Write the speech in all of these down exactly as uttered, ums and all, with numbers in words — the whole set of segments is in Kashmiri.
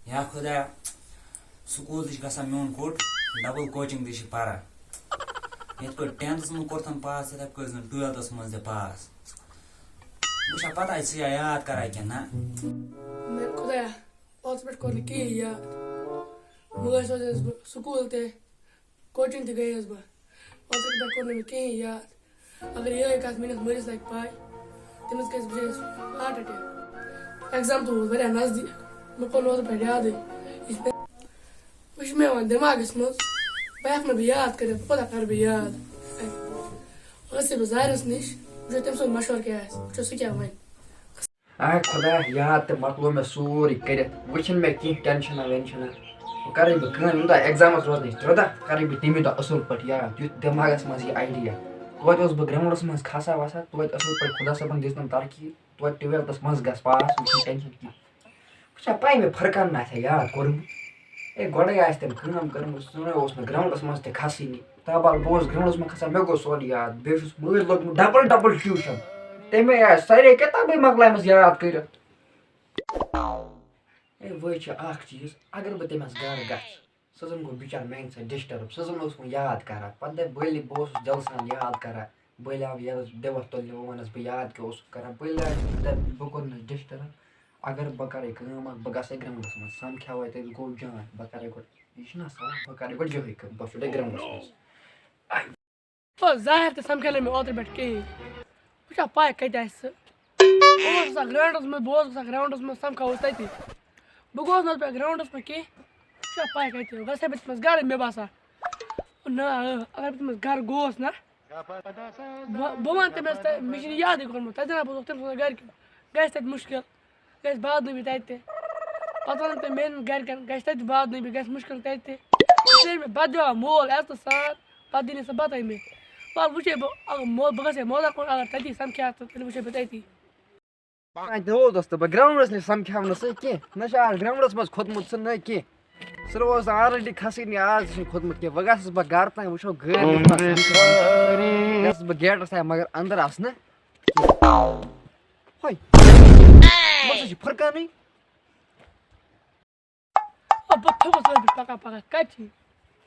یا خۄدایا، سکوٗل تہِ چھِ گژھان میون کوٚٹ، ڈبل کوچنگ تہِ چھِ پران۔ یِتھ پٲٹھۍ ٹینتھس منٛز کوٚرتھن پاس، تِتھے پٲٹھۍ کٔرۍ زن ٹُویلتھس منٛز تہِ پاس۔ وٕچھا پتہ آسہِ سُہ یا یاد کران کِنہٕ نہ۔ مےٚ خۄدایا، اوترٕ پٮ۪ٹھ کوٚر نہٕ کِہیٖنۍ یاد۔ مٲلۍ سوزیس بہٕ سکوٗل تہِ، کوچنگ تہِ گٔیَس بہٕ۔ اوترٕ پٮ۪ٹھ کوٚر نہٕ مےٚ کِہیٖنۍ یاد۔ اگر یِہوٚے کَتھ میٛٲنِس مٲلِس لَگہِ پَے، تٔمِس گژھِ بِچٲرِس ہارٹ اٹیک۔ ایگزام تہِ ووت واریاہ نزدیٖک، مےٚ کوٚر نہٕ اوترٕ پٮ۪ٹھ یادٕے۔ یہِ چھِ مےٚ، وۄنۍ چھِ مےٚ یِوان دٮ۪ماغَس منٛز، بہٕ ہٮ۪کہٕ نہٕ بہٕ یاد کٔرِتھ، بہٕ کوٗتاہ کَرٕ بہٕ یاد؟ وۄنۍ ٲسٕے بہٕ ظاہرَس نِش، وٕچھو تٔمۍ سُنٛد مَشوَرٕ کیٛاہ آسہِ، وٕچھو سُہ کیٛاہ وَنہِ۔ آے خۄدا، یاد تہِ مۄکلو مےٚ سورُے کٔرِتھ۔ وۄنۍ چھِنہٕ مےٚ کینٛہہ ٹٮ۪نشَنا وٮ۪نشَنا۔ وۄنۍ کَرَے بہٕ کٲم، ییٚمہِ دۄہ ایگزامَس روزنٕچ ترٛےٚ دۄہ، کَرَے بہٕ تَمی دۄہ اَصٕل پٲٹھۍ یاد، یُتھ دٮ۪ماغَس منٛز یی آیڈیا۔ توتہِ اوسُس بہٕ گرٛاوُنٛڈَس منٛز کھَسان وَسان، توتہِ اَصٕل پٲٹھۍ خۄدا صٲبَن دِژنَم ترقی، توتہِ ٹُوٮ۪لتھَس منٛز گژھٕ پاس، وۄنۍ چھِنہٕ ٹٮ۪نشَن کینٛہہ۔ وۄنۍ چھا پَے مےٚ فرقان ما آسہِ ہا یاد کوٚرمُت؟ ہے، گۄڈَے آسہِ تٔمۍ کٲم کٔرمٕژ، سُہ نہ اوس نہٕ گرٛاوُنٛڈَس منٛز تہِ کھَسٲنی۔ تابال بہٕ اوسُس گرٛاوُنٛڈَس منٛز کھَسان، مےٚ گوٚو سورُے یاد۔ بیٚیہِ چھُس مٲلۍ لوٚگمُت ڈبل ڈبل ٹیوٗشَن۔ تٔمۍ آسہِ سارے کِتابٕے مۄکلایمَژٕ یاد کٔرِتھ۔ ہے، وۄنۍ چھِ اَکھ چیٖز، اگر بہٕ تٔمِس گَرٕ گژھٕ، سُہ زَن گوٚو بِچار میٛانہِ سۭتۍ ڈِسٹٔرٕب، سُہ زَن اوس وۄنۍ یاد کَران۔ پَتہٕ دَپہِ بٔلۍ بہٕ اوسُس دِلہٕ سان یاد کَران۔ بٔلۍ آو یَتَس دِوَس تُلنہِ، وۄنۍ وَنَس بہٕ یاد کیٛاہ اوسُس کَران۔ بٔلۍ آو دَپہِ بہٕ کوٚرنَس ڈِسٹٔرٕب۔ اگر بہٕ کَرٕ کٲم اَکھ، بہٕ گژھٕ گرٛاوُنٛڈَس منٛز، سَمکھاوَے تَتہِ گوٚو جان۔ بہٕ کَرَے گۄڈٕ، یہِ چھُنہ سَوال، بہٕ کَرَے گۄڈٕ یِہوٚے کٲم، بہٕ چھُس گرٛاوُنٛڈَس منٛز۔ او، ظاہر تہِ سَمکھے نہٕ مےٚ اوترٕ پٮ۪ٹھ کِہیٖنۍ۔ وٕچھا پَے کَتہِ آسہِ سُہ؟ بہٕ اوسُس آسان گرٛاوُنٛڈَس منٛز، بہٕ اوسُس آسان گرٛاوُنٛڈَس منٛز، سَمکھاوُس تَتی۔ بہٕ گوس نہٕ حظ پٮ۪ٹھ گرٛاوُنٛڈَس منٛز کینٛہہ۔ وٕچھا پَے کَتہِ، گژھٕ ہا بہٕ تٔمِس گَرٕ، مےٚ باسان۔ نہ، اگر بہٕ تٔمِس گَرٕ گوس نہ، بہٕ، بہٕ وَنہٕ تٔمِس، تہٕ مےٚ چھُنہٕ یادٕے کوٚرمُت، تَتہِ زَنہٕ بہٕ اوسُس تٔمۍ سٕنٛدٮ۪ن گَرِکٮ۪ن، گژھِ تَتہِ مُشکِل، گژھِ بادنٲمی تَتہِ تہِ۔ پَتہٕ وَنَن تٔمۍ میٛانٮ۪ن گَرِکٮ۪ن، گژھِ تَتہِ بادنٲمی، گژھِ مُشکِل تَتہِ تہِ۔ ژٕ چھے مےٚ بَتہٕ دِوان مول عزتہٕ سان، پَتہٕ دِنی سُہ بَتَے مےٚ۔ وَلہٕ وٕچھے بہٕ، اگر مو-، بہٕ گژھٕ ہے موزا کُن، اگر تَتی سَمکھِ ہا تہٕ تیٚلہِ وٕچھے بہٕ تَتی۔ وۄنۍ تہِ ہوو دوستو، بہٕ گرٛاوُنٛڈَس نِش سَمکھیو نہٕ سُہ کینٛہہ، نہ چھُ آز گرٛاوُنٛڈَس منٛز کھوٚتمُت سُہ نہ کینٛہہ۔ سُہ اوس already کھَسٲنی، آز چھُنہٕ کھوٚتمُت کینٛہہ۔ وۄنۍ گژھَس بہٕ گَرٕ تام، وٕچھو گٲڑۍ منٛز ما سَمکھِ۔ گژھَس بہٕ گیٹَس تام، مگر اَندَر آسہٕ نہٕ۔ ہۄے، مےٚ سا چھِ فرقانٕے۔ آ، بہٕ تھوٚوُس أنٛدرٕ پَکان پَکان، کَتہِ چھِ یہِ؟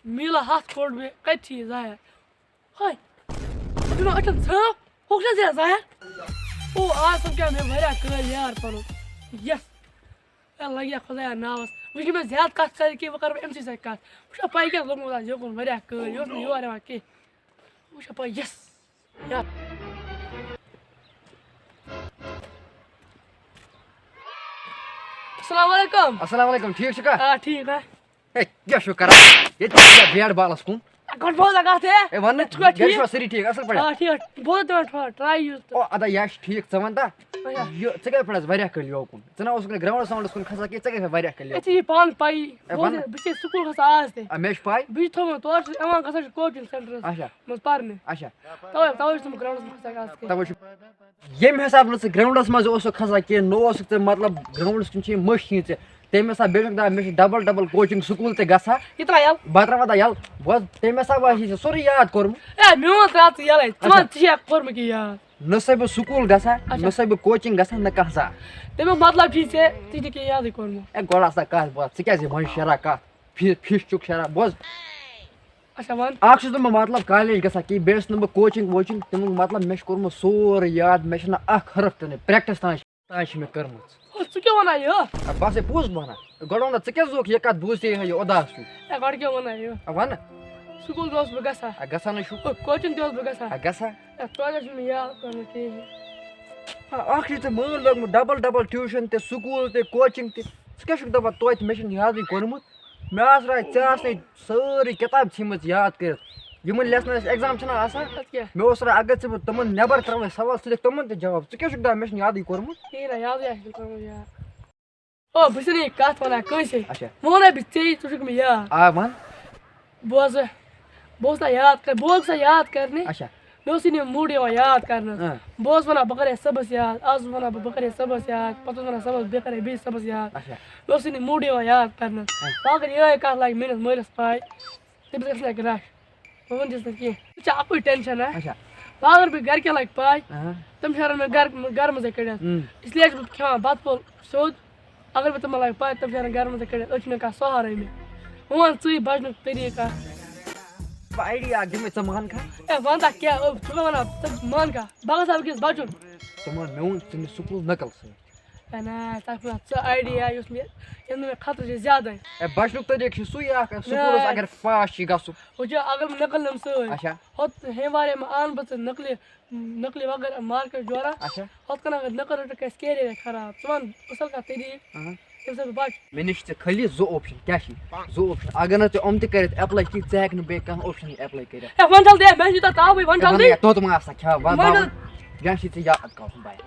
میٖلا ہَتھ کوٚڑ مےٚ، کَتہِ چھِ یہِ ظاہر؟ ہاے، بہٕ دِمہٕ أچھَن ژھرٛانٛپھ، ہُہ کیٛاہ زِ ظاہر؟ او، آز سَمکھیو مےٚ واریاہ کٲلۍ یار پَنُن۔ یَس۔ اے، لَگہِ ہا خۄدایا ناوَس۔ وۄنۍ چھِ مےٚ زیادٕ کَتھ کَرٕنۍ کینٛہہ، وۄنۍ کَرٕ بہٕ أمۍ سٕے سۭتۍ کَتھ۔ وٕچھ سا، پَے کیٛاہ لوٚگمُت آز یوکُن واریاہ کٲلۍ، یہِ اوس نہٕ یور یِوان کینٛہہ۔ وٕچھ سا، پَے، یَس۔ یا۔ السلام علیکم۔ السلام علیکم، ٹھیٖک چھُکھا؟ آ، ٹھیٖک ہا۔ ہے، کیٛاہ چھُکھ کران؟ ییٚتہِ چھُ بیٹ بالَس کُن۔ گۄڈٕ بوز اَکھ کَتھ ہے۔ ہے، وَن نہٕ، ژٕ چھُکھا گَرِ ٹھیٖک؟ چھُوا سٲری ٹھیٖک، اَصٕل پٲٹھۍ؟ آ، ٹھیٖک۔ بوز تہِ وۄنۍ تھوڑا، try یوٗز تہٕ۔ او، اَدا، یہِ ہا چھُ ٹھیٖک، ژٕ وَن تہٕ۔ اچھا۔ یہِ، ژٕ کَتہِ پٮ۪ٹھ آسہٕ واریاہ کٲلۍ یوکُن؟ ژٕ نہ اوسُکھ نہٕ گرٛاوُنٛڈَس واوُنٛڈَس کُن کھسان کینٛہہ، ژےٚ کَتہِ چھےٚ واریاہ کٲلۍ یوکُن؟ ژےٚ چھےٚ پانہٕ پَیی، ہے، بوز، وَن۔ بہٕ چھُسے سکوٗل گژھان آز تہِ۔ آ، مےٚ چھِ پَے۔ بہٕ چھُس تھوٚومُت تورٕ چھُس یِوان گژھان چھُس coaching centreس اچھا۔ منٛز پَرنہِ۔ اچھا۔ تَوَے، تَوَے چھُس نہٕ بہٕ گرٛاوُنٛڈَس منٛز کھسان آز کینٛہہ۔ تَوَے چھُ ییٚمہِ حساب نہٕ ژٕ گرٛاوُنٛڈَس منٛز اوسُکھ کھسان کینٛہہ، نہ اوسُکھ ژٕ مطلب گرٛاوُنٛڈَس کُن چھِ یِم مٔشۍ یِنۍ ژےٚ۔ تَمہِ حساب بیٚیہِ چھُکھ دَپان مےٚ چھِ double double coaching سکوٗل تہِ گژھان۔ یہِ ترٛاو یَلہٕ۔ بہٕ ترٛاوٕ وۄنۍ یَلہٕ۔ بہٕ حظ تَمہِ حساب آسہِ یہِ ژےٚ سورُے یاد کوٚرمُت۔ اے، میون ترٛاو ژٕ یَلَے۔ ژٕ اچھا۔ وَن ژٕ چھِ یا کوٚرمُت یہِ یاد؟ نہ سا بہٕ سکوٗل گژھان، اچھا۔ نہ سا بہٕ coaching گژھان، نہ کانٛہہ زانٛہہ۔ تَمیُک مطلب چھُے ژےٚ، ژٕ چھُکھ یہِ یادٕے کوٚرمُت۔ اے، گۄڈٕ آسا کَتھ باتھ، ژٕ کیٛازِ یہِ منٛز شیران کَتھ؟ فِش، فِش چھُکھ شیران، بوز۔ اچھا، وَن۔ اَکھ چھُس نہٕ بہٕ مطلب college گژھان کِہیٖنۍ، بیٚیہِ چھُس نہٕ بہٕ coaching ووچنگ، تَمیُک مطلب مےٚ چھُ کوٚرمُت سورُے یاد، مےٚ چھُنہٕ اَکھ حرف تہِ نہٕ، practice تام چھِ، تام چھِ مےٚ کٔرمٕژ۔ ہو، ژٕ کیٛاہ وَنان یہِ؟ اَدٕ بہٕ ہسا پوٚز وَنان، گۄڈٕ وَن تہٕ ژٕ کیٛاہ زوکھ یہِ کَتھ بوٗزتھٕے یہِ اُداس چھُ؟ اے، گۄڈٕ کیٛاہ وَنان یہِ؟ اَ، وَن۔ سکوٗل تہِ اوسُس بہٕ گژھان۔ اَ، گژھان ہے چھُکھ۔ او، coaching تہِ اوسُس بہٕ گژھان۔ اَ، گژھان۔ اے، توتہِ حظ چھُنہٕ مےٚ یاد پٮ۪وان کِہیٖنۍ۔ آ، اَکھ چھُے ژےٚ مٲل لوٚگمُت double double tuition تہِ، سکوٗل تہِ، coaching تہِ۔ ژٕ کیٛاہ چھُکھ دَپان توتہِ مےٚ چھُنہٕ یادٕے کوٚرمُت؟ مےٚ آسہٕ راے ژےٚ آسنے سٲرٕے کِتاب ژھٕنمٕژ یاد کٔرِتھ۔ یِمَن lesson اَسہِ exam چھِنہ آسان؟ اَدٕ کیٛاہ؟ مےٚ اوس راے اگر ژٕ بہٕ تِمَن نٮ۪بَر ترٛاوَے سوال، ژٕ دِکھ تِمَن تہِ جواب۔ ژٕ کیٛاہ چھُکھ دَپان مےٚ چھُنہٕ یادٕے کوٚرمُت؟ کِہیٖنۍ نہ، یادٕے آسہِ نہٕ کوٚرمُت یاد۔ او، بہٕ چھُس نہٕ یہِ کَتھ وَنان کٲنٛسے۔ اچھا۔ وۄنۍ وَنَے بہٕ ژےٚ، ژٕ چھُکھ مےٚ یاد۔ آ، وَن۔ بوز، بہٕ اوسُس نہ یاد کَر-، بہٕ اوسُس نہ یاد کَرنہِ۔ اچھا۔ مےٚ اوسُے نہٕ mood یِوان یاد کَرنَس۔ اۭں۔ بہٕ اوسُس وَنان، بہٕ کَرٕ ہے صُبحَس یاد۔ آز اوسُس وَنان بہٕ، بہٕ کَرٕ ہے صُبحَس یاد۔ پَتہٕ اوسُس وَنان، صُبحَس بیٚیہِ کَرٕ ہے بیٚیہِ صُبحَس یاد۔ اچھا۔ مےٚ اوسُے نہٕ mood یِوان یاد کَرنَس۔ اۭں۔ وۄنۍ اگر یِہوٚے کَتھ لَگہِ میٛٲنِس مٲلِس پَے، تٔمِس گژھِ لَگہِ rush۔ وۄنۍ ووٚن تٔمِس نہٕ کینٛہہ۔ ژےٚ چھےٚ اَکُے tension، ہا؟ اچھا۔ وۄنۍ اگر مےٚ گَرِکٮ۪ن لَگہِ پَے، اہاں۔ تِم شیرَن مےٚ گَرٕ، گَرٕ منٛزَے کٔڑِتھ۔ اۭں۔ اِسلیے چھُس بہٕ کھٮ۪وان بَتہٕ پھوٚل سیوٚد۔ اگر بہٕ تِمن لگہٕ پاے، تِم چھِ انان گرٕ منٛز کٔڑِتھ، أسۍ چھِنہٕ کانٛہہ سہارٕے مےٚ۔ وۄنۍ وَن ژٕے بچنُک طریٖقہٕ۔ بہٕ آیڈیا اکھ دِمے، ژٕ مان کھا؟ اے، وَن تہٕ کیٛاہ، او، ژٕ مےٚ وَنان، ژٕ مان کھا؟ بہٕ گژھٕ ہا وٕنکیٚس بچُن۔ ژٕ مان، مےٚ ووٚن ژٕ نہِ سکوٗل نقل سۭتۍ۔ اے نہ، تَتھ منٛز ژٕ آیڈیا یُس مےٚ، ییٚمہِ دۄہ مےٚ خطرٕ چھِ زیادَے۔ اے، بچنُک طریٖقہٕ چھُ سُے اکھ، سکوٗلَس نہ۔ اگر پاس چھِ گژھُن۔ وٕچھ، اگر بہٕ نقل نِمہٕ سۭتۍ، اچھا۔ ہُتھ ہیٚمہِ وارِ منٛز اَنہٕ بہٕ ژٕ نقلہِ۔ نقلی وغٲر مارکیٹ جوڑا۔ اچھا۔ ہُتھ کَنۍ اگر نقل رَٹو، گژھِ کیریَر خراب۔ ژٕ وَن اَصٕل کانٛہہ طریٖقہٕ، اہن۔ ییٚمہِ سۭتۍ بہٕ بَچہٕ۔ مےٚ نِش چھِ خٲلی زٕ option۔ کیٛاہ چھِ؟ زٕ option۔ اگر نہٕ ژےٚ یِم تہِ کٔرِتھ apply کِہیٖنۍ، ژٕ ہٮ۪کھ نہٕ بیٚیہِ کانٛہہ option apply کٔرِتھ۔ ہے، وۄنۍ چھَل دے، مےٚ چھِ یوٗتاہ تاپھٕے، وۄنۍ ہے، چھَل وَن دے۔ یا توٚت ما آسان کھٮ۪وان؟ وَن، وَن، وۄنۍ وَن۔ چھَل۔ یہِ چھِ ژےٚ یاد کَرُن، بَے۔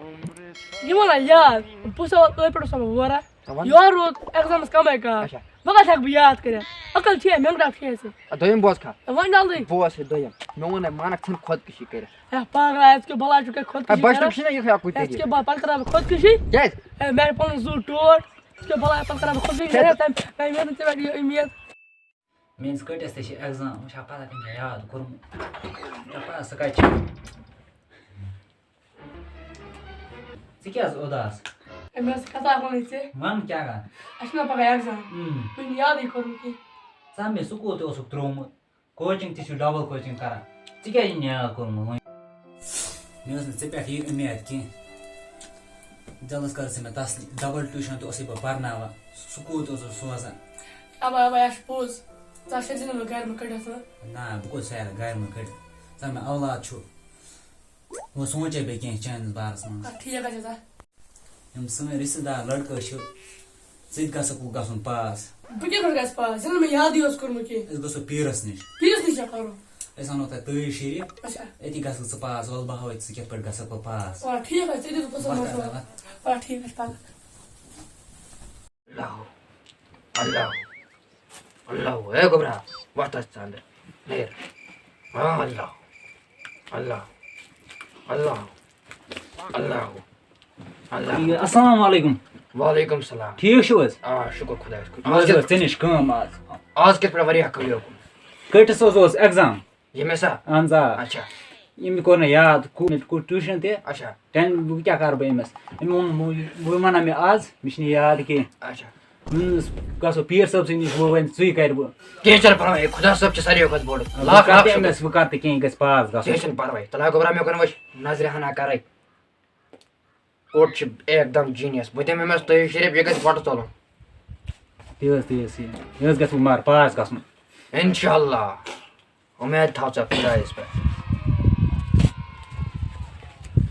یہِ وَن یاد، بہٕ چھُسو أتھۍ پٮ۪ٹھ اوسُس بہٕ وَران۔ وَن۔ یورٕ روٗد examس کَمٕے کال۔ اچھا۔ وۄنۍ کَتہِ ہٮ۪کہٕ بہٕ یاد کٔرِتھ؟ عقل چھےٚ، memory چھےٚ ژےٚ۔ آ، دوٚیِم بوز کھا۔ وۄنۍ جلدی۔ بوز ہے دوٚیِم۔ مےٚ ووٚن ہے، مانَکھ ژھٕن خۄدکٔشی کٔرِتھ۔ ہے پاگلا، اَتھ کیٛاہ بَلاے چھُ کَرِ خۄدکٔشی ہے، بَچہٕ کَران؟ چھُنہ یِتھُے اَکُے اَتھ طریٖقہٕ۔ کیٛاہ بہٕ پَتہٕ کَرٕ بہٕ خۄدکٔشی؟ کیٛازِ؟ ہے، مےٚ پَنُن زُو ٹوٹھ۔ ژٕ کیٛاہ بَلاے پَتہٕ کَرٕ بہٕ خۄدکٔشی ہے۔ کَران؟ تَمہِ، تَمہِ مےٚ نہٕ ژےٚ پٮ۪ٹھ یہِ اُمید۔ میٲنِس کٔٹِس تہِ چھِ exam، وٕچھ ہا پَتہ تٔمۍ کیٛاہ یاد کوٚرمُت۔ وٕچھ ہا پَتہ سُہ کَتہِ چھُ۔ ژٕ کیٛازِ اُداس؟ ہے، مےٚ ٲس کَتھ اَکھ وَنٕنۍ ژےٚ۔ وَن کیٛاہ کَتھ؟ اَسہِ چھُنہ پَگاہ exam۔ اۭں۔ مےٚ چھُنہٕ یادٕے کوٚرمُت کینٛہہ۔ ژٕ ہا مےٚ سکوٗل تہِ اوسُکھ ترٛوومُت، coaching تہِ چھُ double coaching کَران، ژٕ کیٛازِ چھُنہٕ یاد کوٚرمُت وۄنۍ؟ مےٚ ٲس نہٕ ژےٚ پٮ۪ٹھ یہِ اُمید کینٛہہ۔ دِلَس کٔر ژٕ مےٚ تسلی، double tuition تہِ اوسُے بہٕ پَرناوان، سکوٗل تہِ اوسُس سوزان۔ اَوا، اَوا، یہِ چھُ پوٚز۔ ژٕ ہا شیرزِ نہٕ مےٚ گَرِ منٛز کٔڑِتھ، ہہ؟ نہ، بہٕ کوٚت شیرٕ گَرِ منٛز کٔڑِتھ؟ ژٕ ہا مےٚ اولاد چھُ۔ وۄنۍ سونٛچے بیٚیہِ کینٛہہ چٲنِس بارَس منٛز۔ آ، ٹھیٖک حظ چھُ سَر۔ یِم سٲنۍ رِشتہٕ دار لٔڑکہٕ چھِ، ژٕ تہِ گژھکھ وۄنۍ گژھُن پاس۔ بہٕ کِتھ پٲٹھۍ گژھٕ پاس؟ ییٚلہِ نہٕ مےٚ یادٕے اوس کوٚرمُت کینٛہہ۔ أسۍ گژھو پیٖرَس نِش۔ پیٖرَس نِش کیٛاہ کَرو؟ أسۍ اَنو تَتہِ تٲج شریٖف۔ اچھا۔ أتی گژھکھ ژٕ پاس، وَلہٕ بہٕ ہاوَے ژٕ کِتھ پٲٹھۍ گژھکھ وۄنۍ پاس۔ آ، ٹھیٖک حظ، ژٕ دِ ژٕ پونٛسہٕ وَلہٕ منٛز۔ کَر، وَلہٕ۔ آ، ٹھیٖک حظ، پَکھ۔ اللہ، اللہ، اللہ، اے گوٚبرا، وۄتھ حظ ژٕ اَندَر، نیر۔ ہاں، اللہ، اللہ، اللہ، اللہ، اللہ۔ یہِ، السلام علیکم۔ وعلیکم السلام۔ ٹھیٖک چھِو حظ؟ آ، شُکُر خۄدایَس کُن۔ مےٚ حظ آز ٲس کِتھ، ژےٚ نِش کٲم آز۔ آز کِتھ پٲٹھۍ واریاہ کٲلۍ یوکُن؟ کٔٹِس حظ اوس exam۔ ییٚمِس ہا؟ اہن حظ، آ۔ اچھا۔ ییٚمۍ کوٚر نہٕ یاد، کو-، مےٚ کوٚر tuition تہِ۔ اچھا۔ Ten، وۄنۍ کیٛاہ کَرٕ بہٕ أمِس؟ أمۍ ووٚن، وۄنۍ، وۄنۍ وَنان مےٚ آز، مےٚ چھِنہٕ یاد کینٛہہ۔ اچھا۔ ووٚنمَس، گژھو پیٖر صٲبسٕے نِش، وۄنۍ وَنہِ ژٕے کَرِ بہٕ۔ کینٛہہ چھَنہٕ پَرواے، خۄدا صٲب چھِ ساروِیو کھۄتہٕ بوٚڑ۔ بہٕ لَکھ کَرٕ لَکھ تہِ شُکر۔ أمِس، بہٕ کَرٕ تہِ کینٛہہ، یہِ گژھِ پاس گژھُن۔ کینٛہہ چھَنہٕ پَرواے، تَلہٕ ہا گوٚبرا مےٚ کُن وٕچھ، نظرِ ہنا کَرَے۔ کوٚٹ چھُ ایک دم genius۔ بہٕ دِمہٕ أمِس تٲج شریٖف، یہِ گژھِ وۄٹہٕ ژَلُن۔ تی حظ، تی حظ، تی۔ یہِ حظ گژھِ وۄنۍ مگر پاس گژھُن۔ اِنشاءاللہ۔ اُمید تھاو ژٕ خۄدایَس پٮ۪ٹھ۔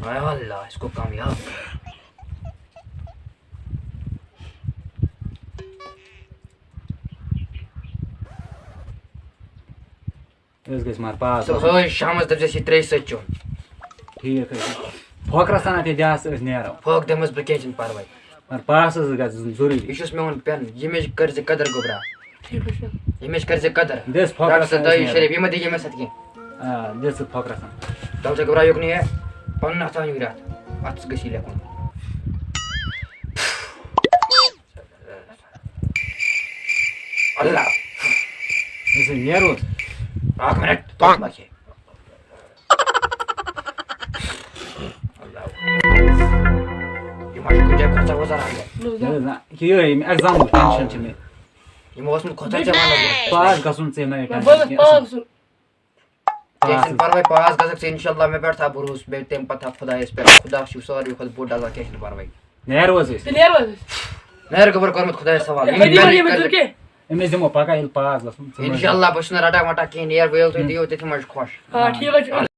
اے اللہ، اس کو کامیاب کر۔ أسۍ گٔژھۍ مگر پاس صُبحٲے گژھٕنۍ۔ شامَس دٔپۍ زٮ۪س یہِ ترٛیشہِ سۭتۍ چیوٚن۔ ٹھیٖک حظ چھُ۔ پھۄکھ رَژھا تہِ دِ ہَس، أسۍ نیرو۔ پھۄکھ دِمَس بہٕ، کینٛہہ چھُنہٕ پَرواے۔ مگر پاسَس گژھِ ضروٗری۔ یہِ چھُس میون پٮ۪ن، ییٚمِچ کٔرۍ زِ قدر گوٚبرا۔ ٹھیٖک حظ چھُ۔ ییٚمِچ کٔرۍ زِ قدر۔ دِس پھۄکھ رَٹھ رَژھا سا أسۍ دٲیِش نیرو۔ شریٖف، یہِ مہ دِ ییٚمِس اَتھِ کینٛہہ۔ آ، دِ ژٕ پھۄکھ رَژھا۔ تَلہٕ ژٕ گوٚبرا یُکنُے ہے، پَنُن اَتھ ژھٕنہِ رَتھ۔ اَتھ گژھِ یہِ لیکھُن۔ اللہ۔ أسۍ ہے نیرو۔ اکھ منٹ، توٚت ما کھے؟ اللہ۔ یہِ ما چھُ کُنہِ جایہِ کھۄژان وۄژان آمُت؟ نہ، نہ، یہِ، یہِ examُک tension چھُ مےٚ۔ یِمو اوس نہٕ کھۄژان ژےٚ وَننَس منٛز۔ پاس گژھُن ژےٚ نہ، بہٕ گژھٕ پاس گژھُن۔ کینٛہہ چھُنہٕ پَرواے، پاس گژھکھ ژٕ اِنشاءاللہ، مےٚ پٮ۪ٹھ تھاو بروسہٕ، بیٚیہِ تَمہِ پَتہٕ تھاو خۄدایَس پٮ۪ٹھ، خۄدا چھُ ساروی کھۄتہٕ بوٚڑ اللہ، کینٛہہ چھُنہٕ پَرواے۔ نیرو حظ أسۍ۔ تیٚلہِ نیرو حظ أسۍ۔ نیر گوٚبُر کوٚرمُت خۄدایَس حوالہٕ۔ ہے، ییٚمِس ییٚمِس دِمو پَگاہ ییٚلہِ پاس گژھُن، ژٕ مہٕ اِنشاءاللہ، بہٕ چھُس نہٕ رَٹان وَٹان کینٛہہ، نیر وٲیِو تُہۍ دِیِو، تٔتھی منٛز چھُ خۄش۔ آ، ٹھیٖک حظ چھُ۔